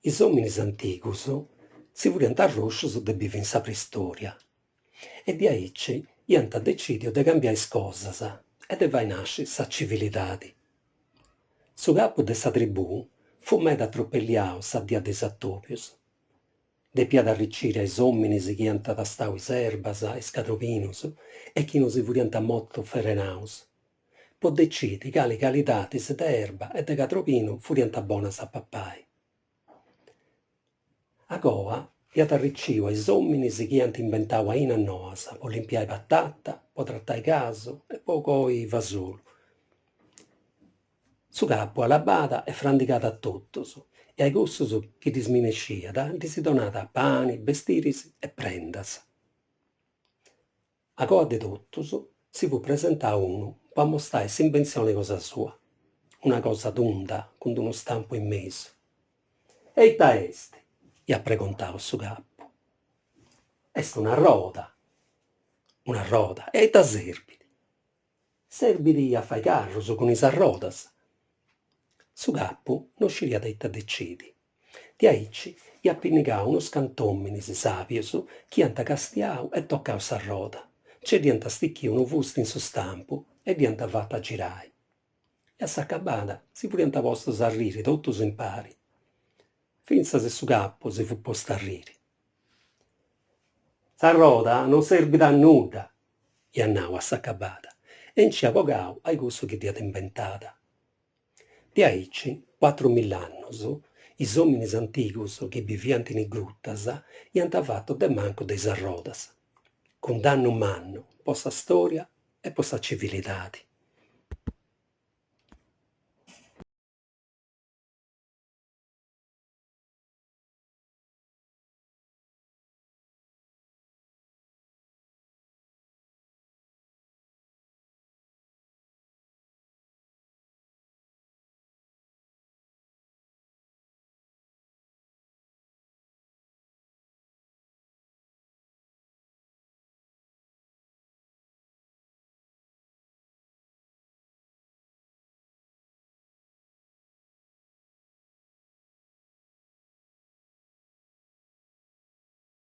Is òminis antigus si furiant arròscius de bivi in sa preistòria e diaici iant decìdiu de cambiai is cosas e de fai nasci sa civilidadi. Su capu de sa tribù fut meda atropelliau sa dia de is atòbius. Depiat arriciri a is òminis chi iant tastau is erbas, is cadrobinus e chi no si furiant mortus ferenaus, po decidi cali calidadis de erba e de cadrobinu furiant bonas a papai. Agoa iat arriciu a is òminis chi iant imbentau ainas noas po limpiai patata, po tratai casu e po coi fasolu. Su capu alabàt e frandigàt a totus e a cussus chi ddis minesciat ddis donàt pani, bestiris e prendas. Agoa de totus si fut presentau unu po amostai s'imbentzioni cosa sua, una cosa tunda cun d'unu stampu in mesu. E ita est? iat pregontau su capu. Est un'arroda. Un'arroda? E a ita serbit? Serbit a fai carrus cun is arrodas. Su capu no sciriat ita decidi. Diaici iat pinnigau unus cant'òminis sàbius chi iant castiau e tocau s'arroda, nce dd'iant stichiu unu fusti in su stampu e dd'iant fata girai. E a s'acabada si furiant postus a arriri totus impari. Fintzas e su capu si fut postu a arriri. S'arroda non serbit a nudda, iat nau a s'acabada e nc'iat bogau a cussu chi dd'iat imbentada. Diaici, cuatrumill'annus, is òminis antigus chi biviant in is grutas iant fatu de mancu de is arrodas, cun dannu mannu po sa stòria e po sa civilidadi.